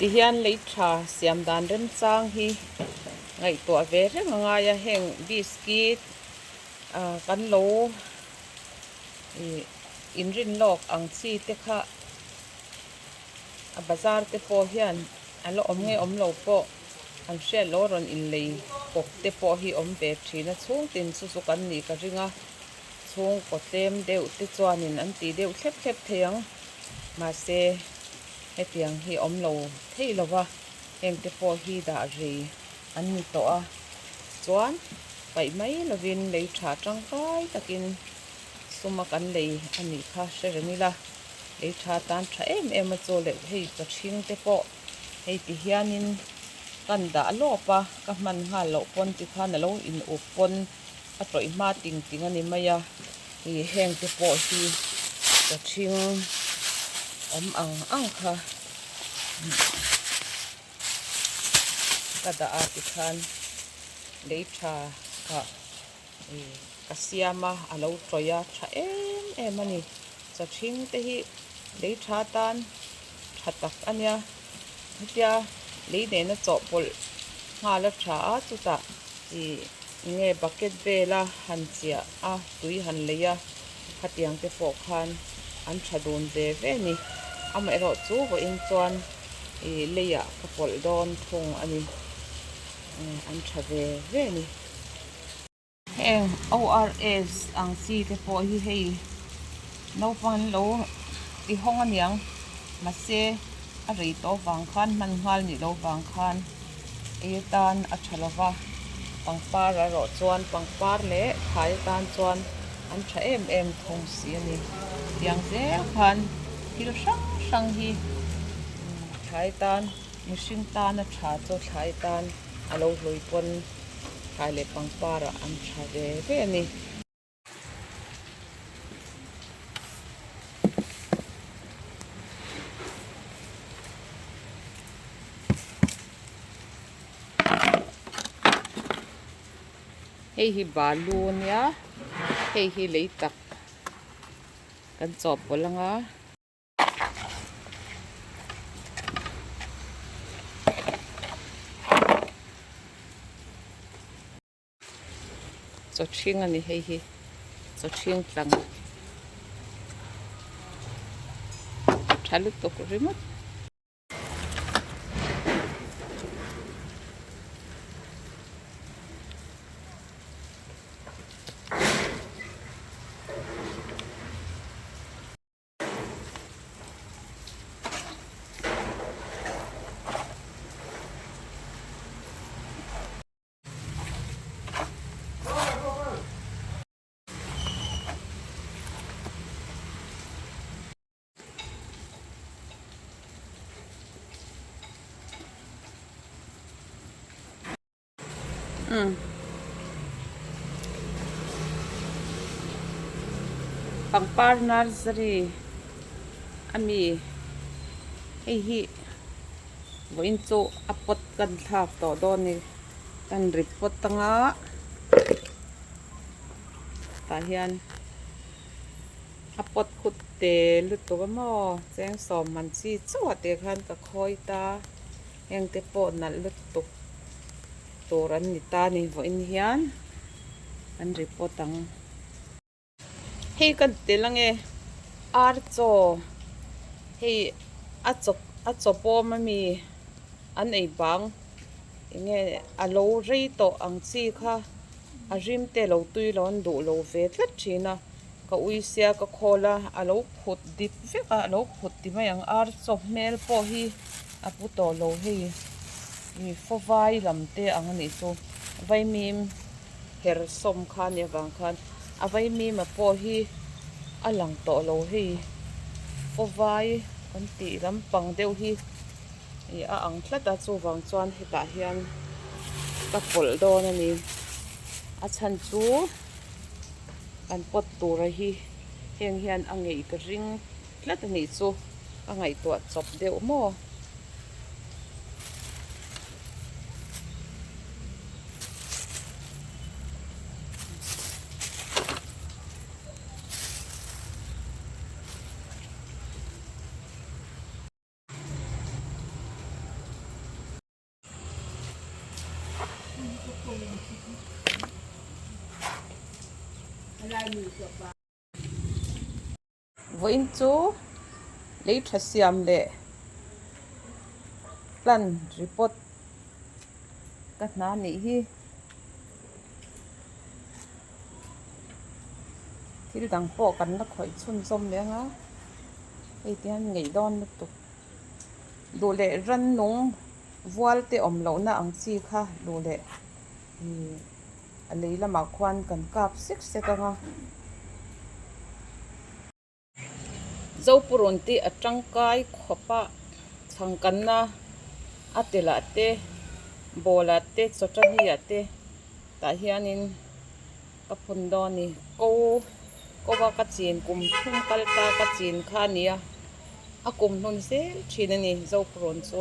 Tihian lei tha siam dan remchang hi ngaihtuah ve reng a ngai a, heng biscuit ah kan lo ih inrin lawk ang chi te kha a bazar te pawh hian a la awm nge awm lo pawh an hriat loh rawn inlei kawp te pawh hi awm ve thin a, chhung tin chu chu kan nih ka ring a. Chhungkaw tlem deuh te chuanin an tih deuh thlep thlep thei ang. Mahse, hetiang hi awm lo thei lo va, hengte pawh hi dah rei an ni tawh a. Chuan, paih mai lovin lei tha tangkai takin suma kan lei a nih kha hre reng ila, lei tha tan tha em em a chaw leh hei chawchhing te pawh hei ti hianin kan dah lawp a, ka hman nghal loh pawn tikhan a lo in up pawn. A tawih hma ting ting a ni mai a, ih heng te pawh hi chawchhing awm ang ang kha ka dah a tikhan lei tha ah ih ka siam a a lo tawih a tha em em a ni chawchhing te hi lei tha tan tha tak a nia hetia lei nena chawhpawlh nghal a tha a chutah ih. Nge bucket vela han chiah a tui han lei a, khatiang te pawh khan an tha dun ve ve ni. Amaherawh chu vawiin chuan ih leiah ka pawlh dawn thung a ni. An tha ve ve ni. Heng ORS ang chi te pawh hi hei naupang an lo ti hawng aniang mahse a rei tawh vang khan hman nghal nih loh vang khan Ei atan a tha lova, pangpar a rawh chuan pangpar leh thlai atan chuan an tha em em thung si a ni. Tiang zel khan thil hrang hrang hi thlai tan mihring tana tha chu thlai tan a lo hlui pawn thlai leh pangpar ah an tha ve ve a ni. Hei hi balu a nia hei hi lei tak kan chawhpawlh anga. Chawchhing a ni hei hi chawchhing tlang tha lutuk ringawt. Pangpar nursery ami hei hi vawiin chu a pot kan thlak tawh dawn a ni. Kan ri pawt anga tah hian a pawt khut te lutuk a maw cheng sawm man chi chauh ah te khan ka khawi ta heng te pawh nalh lutuk tur an ni ta a ni vawiin hian an ri pawt ang. Hei kan tel ange ar chaw hei a chaw a chaw pawm ami an ei bang enge a lo rei tawh ang chi kha a rim te lo tui lo an duh lo ve tlat thin a ka ui sia ka khawl a a lo phut dip vek a a lo phut ti mai ang ar chaw hmel pawh hi a pu tawh lo hei ih fawvai lam te ang anih chu vaimim. Her sawm kha nia vang khan a vaimima pawh hi a lang tawh lo hei pawvai kan tih lampang deuh hi ih a ang tlat a chuvang chuan hetah hian ka pawlh dawn a ni a chhan chu kan pawt tura hi heng hian a ngeih ka ring tlat a nih chu ka ngaihtuah chawp deuh maw. Vawiin chu lei tha siam leh plan report ka hna nih hi thil dang pawh kan la khawih chhunzawm leh ang a hei te hian ngeih dawn lutuk duh leh rannung vual te awm lohna ang chi kha duh leh ihh a lei lamah khuan kan kap sek sek ang a. Zopurun tih a tangkai khawp a chhangkanna a telah te bawlah te chawṭani ah te tah hianin ka phun dawn a ni ko ko a ka chin kum thum kal ta ka chin kha a ni a a kum hnun zel thin a ni Zopurun chu.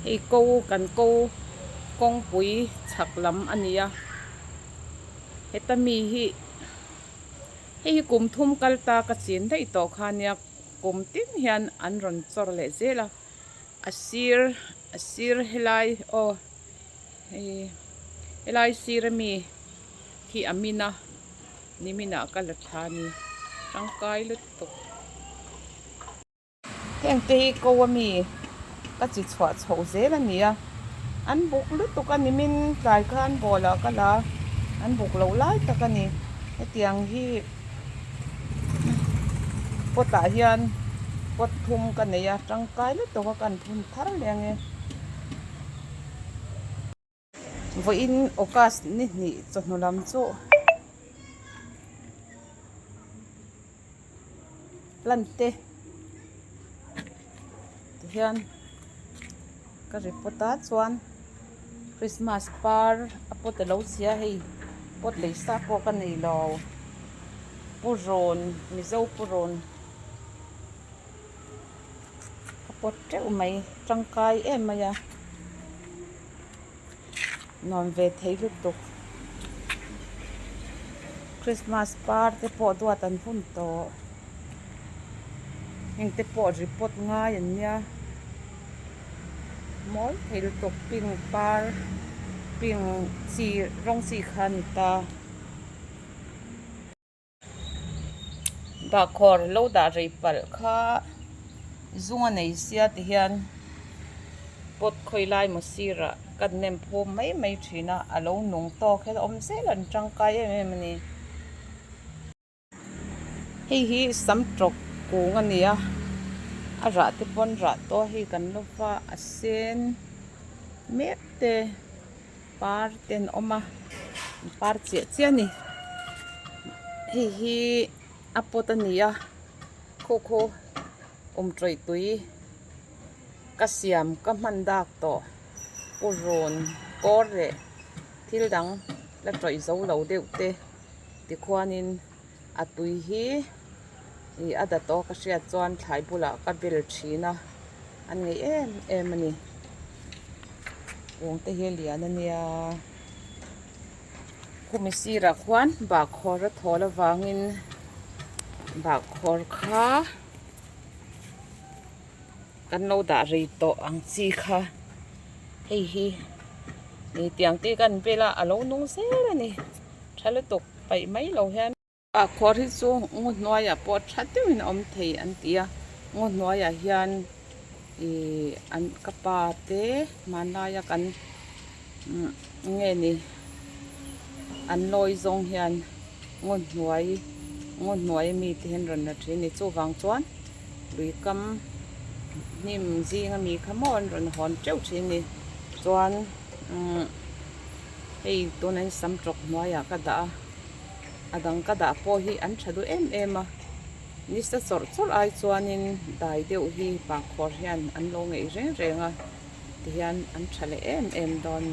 Hei ko kan ko kawngpui chhak lam a ni a heta mi hi hei hi kum thum kal ta ka chin daih tawh kha nia kum tin hian an rawn chawr leh zel a a sir a sir helai aw hei helai sir ami hi a min a niminah ka la thla a ni tangkai lutuk. Heng te hi ko ami ka chi chhuah chhoh zel a ni a an buk lutuk a nimin tlai khan ball ah ka la a an buk loh lai tak a ni hetiang hi pot ah hian pot thum ka nei a tangkai lutuk a kan phun thar leh ang e. Vawiin August ni hnih chawhnu lam chu plant te tihian ka report a chuan Christmas par a pot alo chhia hei pot lei sa pawh ka nei lo purawn mizo purawn a pawt teuh mai tangkai em mai a nuam ve thei lutuk Christmas par te pawh duat an hun tawh heng te pawh report ngai an nia mawi thei lutuk pink par pink chi rawng chi kha a ni ta. Bahkhawr lo dah rei palh kha zung a nei sia ti hian pot khawi lai maw sirah ka nem phum mai mai thin a a lo nung tawk hian a awm zel an tangkai em em a ni. Hei hi sam tawk kung a ni a a rah te pawn rah tawh hei kan lo va a sen mek te. Par te an awm a an par chiah chiah a ni hei hi a pot a ni a khaw khaw awm tawih tui ka siam ka hman dak tawh purawn kawr leh thil dang la tawih zo lo deuh te tikhuanin a tui hi ih a dat awk a hriat chuan thlai bulah ka bel thin a an ngeih em em a ni kung te hi a lian a nia khumi sirah khuan bahkhawr a thawl avangin bahkhawr kha kan lo dah rei tawh ang chi kha hei hi ni tiang te kan vel a a lo nung zel a ni tha lutuk paih mai lo hian. Bahkhawr hi chu ngaw hnuaiah pawh tha deuhin a awm thei an ti a ngaw hnuaiah hian ihh an ka pa te hmanlaia kan nge ni an lawi zawng hian ngaw hnuai ngaw hnuai ami te hian rawn la thin a ni chuvang chuan lui kam hnim zing ami kha maw an rawn hawn teuh thin a ni chuan umm hei tunah hian sam tawk hnuaiah ka dah a. A dang ka dah pawh hi an tha duh em em a, nisa chawrh chawrh ai chuanin dai deuh hi bahkhawr hian an lo ngeih reng reng a tihian an tha leh em em dawn.